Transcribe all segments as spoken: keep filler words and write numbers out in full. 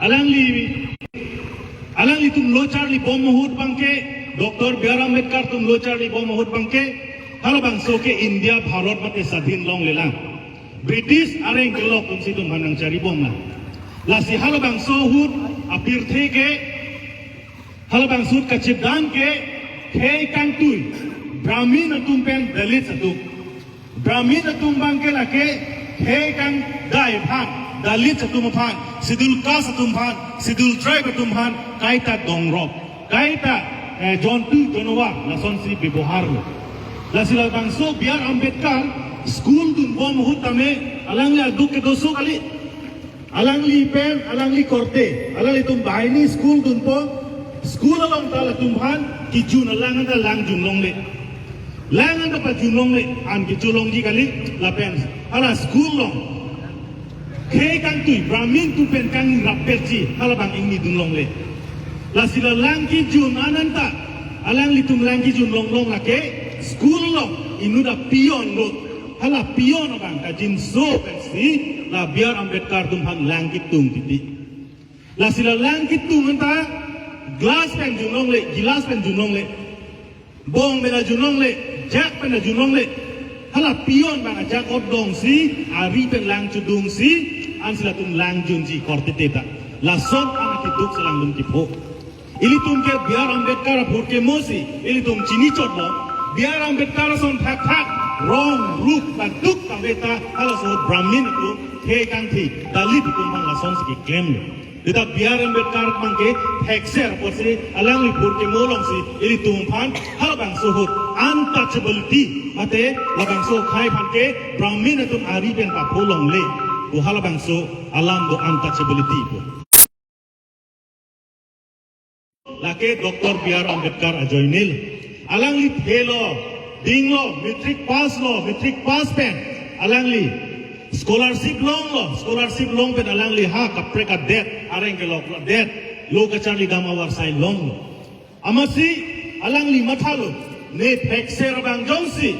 Alangli, alanglitum lo charlibom ahut abangke, Doctor B R Ambedkar atum lo charlibom ahut abangke, halabangso ke India Bharat mate sadhin longlelang. British areng kelok atumsi itumphan nangcharibomlang. Lasi halabangso ahut apirthe ke, halabangso ahut kachipdam ke, khei kangtui, Brahmin atum pen Dalit atum. Brahmin atum abangke lake khei kangdai aphan, Dalit atum aphan, Schedule Caste atum aphan, Schedule Tribe atum aphan, kaita dongrop, kaita, eh, jontu jonwar, lasonsi beboharlo. Lasi labangso B R Ambedkar school dunbom ahut tame, alangli aduk kedo so kali. Alangli pen, alangli korte, alanglitum banghini school dunpo, school along ta latumphan kejun alang anta langjun longle. Lang anta pajun longle, an kecholongji kali, lapen hala school along khei kangtui, Brahmin atum pen kangrap petji, halabang ingni dun longle. Lasi la lang kejun an anta, alanglitum lang kejun longlong lake, school along inut a-peon lo, hala peon abang kajinso pensi, la B R Ambedkar atumphan lang ketung titi. Lasi la lang ketung anta, glass pen jun longle, gilas pen jun longle, bong pen jun longle, jak pen jun longle. Hala peon abang ajak otdongsi, ari pen lang chodungsi, ansi latum langjunji korte ta. Lason an akeduk si langdun kipho. Ilitum ke B R Ambedkar aphuthak kemosi, ilitum chinichotlo. B R Ambedkar ason thakthak, rong, rup, paduk kaveta, halaso Brahmin atum, khei kangtui, Dalit atumphan lasonsi keklemlo. Seta B R Ambedkar abangke thekser apotsi, alangli aphuthak kemo alongsi, ilitumphan, halabangso ahut, untouchability, mate, labangso akhei aphan ke, Brahmin atum ari pen papho longle, pu halabangso alam do untouchability pu. Lake Doctor B R Ambedkar ajoinelo. Alangli phelo, dinglo, matric pass lo, matric pass pen. Alangli scholarship longlo, scholarship long pen alangli ha kaprek adet, areng kelok adet, lo kacharlidam avarsai longlo. Amatsi, alangli mathalo, ne thekser abang jongsi,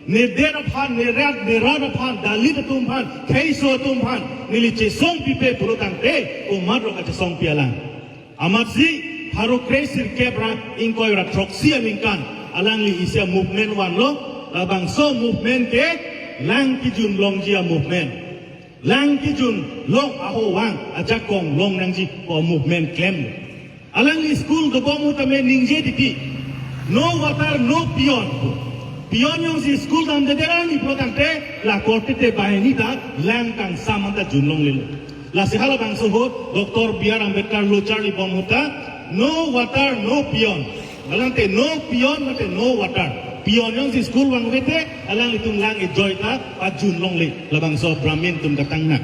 ne det aphan, ne rat, ne rat aphan, Dalit atum aphan, kheiso atum aphan, neli chesong pipe pulo tangte, komatlo kachesong pi alang. Amatsi, pharo kre sirkep ra ingkoi ra throksi aningkan, alangli isi a-movement vanlo, labangso movement ke lang kejun longji a-movement. Lang kejun long aho vang ajakong long nangji pu movement klemlo. Alangli school dobom ahut tame ningje titi. No water, no peon. Peon jongsi school damdedet arni pulo tangte la korte te banghini ta lang kangsam anta jun longlelo. Lasi halabangso ahut Doctor B R Ambedkar lo charlibom ahut ta no water, no peon. Alangte no peon mate no water. Peon jongsi school vangve te, alanglitum lang ejoi ta pajun longle, labangso Brahmin atum katang na.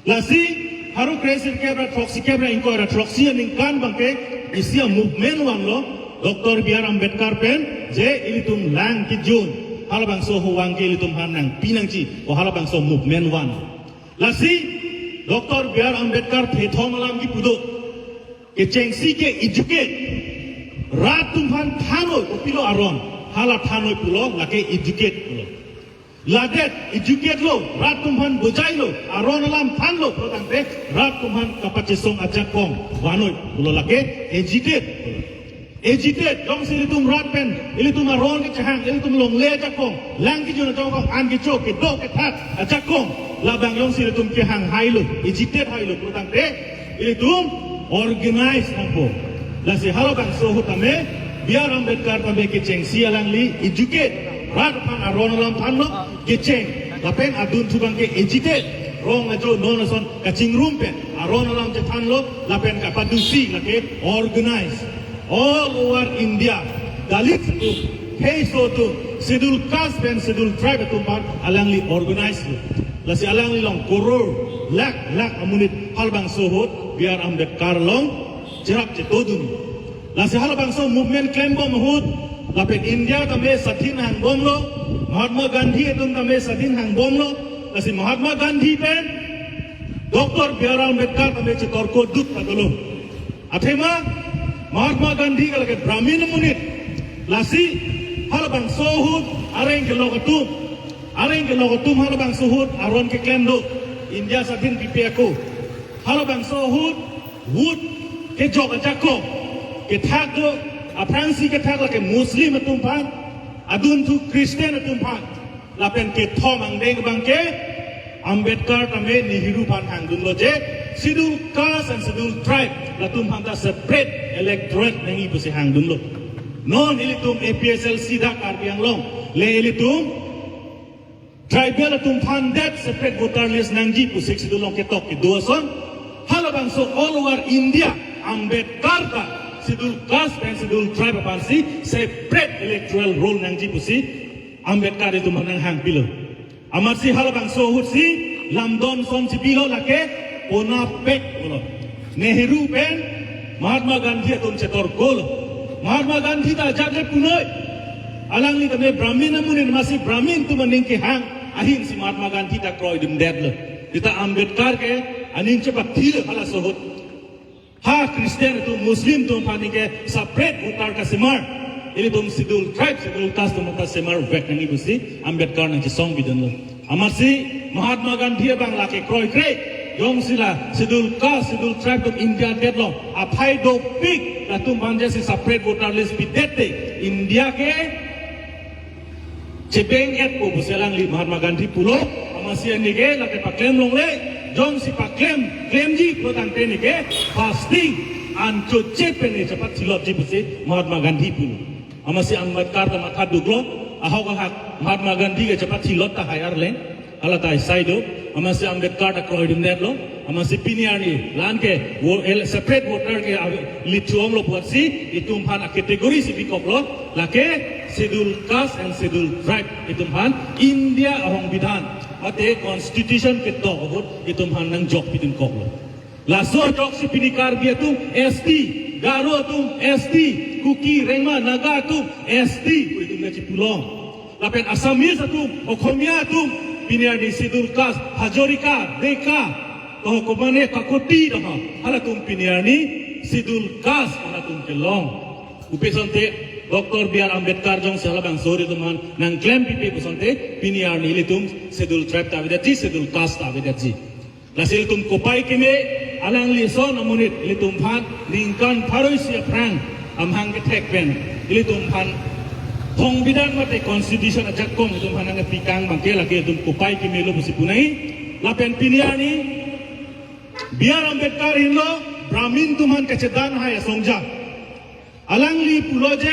Lasi, pharo kre sirkep ra throksi kep ra ingkoi ra throksi aningkan abangke, isi a-movement vanlo, Doctor B R Ambedkar pen, je ilitum lang kejun, halabangso aho vang ke ilitumphan nangpi nangji, o halabangso movement van. Lasi, Doctor B R Ambedkar thethom alam kipu do. Kechengsi ke educate. Rat atumphan thanoi, kopilo aron. Hala thanoi pulo, lake educate pulo. Ladet, educate lo, rat atumphan bojailo, aron alam thanlo, pulo tangte, rat atumphan kapachesong ajakong vanoi, pulo lake, agitate pulo. Agitate, jongsi ilitum rat pen, ilitum aron kechehang, ilitum longle ajakong, lang kejun ajakong, an kecho, kedo kethat ajakong, labang jongsi ilitum kehang hailo, agitate hailo, pulo tangte, ilitum organize nangpo. Lasi halabangso ahut tame, B R Ambedkar tame kechengsi alangli educate, rat aphan aron alam thanlo, kecheng, lapen adun thu abangke agitate, rong ajo non ason kachingrum pen, aron alam chethanlo, lapen kapadusi lake organize. All over India, Dalit atum, kheiso atum, Schedule Caste pen Schedule Tribe atum aphan alangli organize lo. Lasi alangli along koror, lakh, lakh amonit halabangso ahut, B R Ambedkar along, cherap chetodun. Lasi halabangso movement klembom ahut, lapen India tame sadhin hangbomlo, Mahatma Gandhi atum tame sadhin hangbomlo, lasi Mahatma Gandhi pen, Doctor B R Ambedkar tame chetorko duk ta dolo. Athema, Mahatma Gandhi ke lake Brahmin amonit. Lasi, halabangso ahut, areng kelok atum. Areng kelok atum halabangso ahut, aron keklem do. India sadhin pipe ako. Halabangso ahut, Vote kejok ajakong kethak do, aphrangsi kethak lake Muslim atum aphan, adunthu Christian atum aphan. Lapen kethom angdeng abangke Ambedkar tame Nehru aphan hangdunlo je Scheduled Caste and Scheduled Tribe latum aphan ta separate electorate nangji pusi hangdunlo. Non ilitum A P H L C dak Karbi Anglong le ilitum tribal atum aphan det separate voter list nangji pu Sixth Schedule along ketok kedo ason. Halabangso all over India Ambedkar ta Scheduled Caste and Scheduled Tribe aphansi separate electoral roll nangji pusi Ambedkar itum aphan nanghangpilo. Amatsi halabangso ahutsi lamdon ason chipilo, lake ponapek pulo. Nehru pen Mahatma Gandhi atum chetorkolo. Mahatma Gandhi ta ajat punoi. Alangli tame Brahmin amonit, amatsi Brahmin atum aning kehang ahinsi Mahatma Gandhi ta kroidundetlo. Seta Ambedkar ke aning chepathilo halaso ahut. Ha Christian atum, Muslim atum aphan aning ke separate voter kasemar, ilitum Scheduled Tribe, Scheduled Caste atum ta semarvek nangji pusi Ambedkar nangchesong pidunlo. Amatsi Mahatma Gandhi abang lake kroikre, jongsi la Scheduled Caste, Scheduled Tribe atum India det along aphai dopik latum aphan jesi separate voter list pidet te India ke chebeng-etpo pusi alangli Mahatma Gandhi pulo. Amatsi neke lake paklem longle, jongsi paklem klemji pulo tangte neke fasting an choche pen ne chepathilotji pusi Mahatma Gandhi pulo. Amatsi Ambedkar ta matha duklo, ahok ahak Mahatma Gandhi ke chepathilot tahai arleng. Hala ta isai do, amatsi Ambedkar ta kroidundetlo, amatsi pini arni la-an ke vo-, el-, separate voter ke ave-, lithuomlo pusi itum aphan a-category si bikoklo, lake Scheduled Caste and Scheduled Tribe itum aphan India ahongbidhan mate constitution ketok ahut itum aphan nangjok pidunkoklo. Laso ajoksi pini Karbi atum S T, Garo atum S T, Kuki, Rengma, Naga atum S T pu itum nangchipulong. Lapen Assamese atum, Okhomia atum, pini arni Scheduled Caste, Hazarika, Deka, toho komane Kakoti toho, halatum pini arni Scheduled Caste halatum kelong. Kopi asonte Doctor B R Ambedkar jongsi halabangso ahut itum aphan nangklempipe pu asonte, pini arni ilitum Scheduled Tribe ta avedetji, Scheduled Caste ta avedetji. Lasi ilitum kopai keme, alangli ason amonit ilitum aphan ningkan pharo isi aphrang amahang kethek pen ilitum aphan songbidhan mate constitution ajakong itum aphan nangpikang abangke lake ilitum kopai kemelo pusi pu nai. Lapen pini arni B R Ambedkar henlo Brahmin atum aphan kachedan hai asongja. Alangli pulo je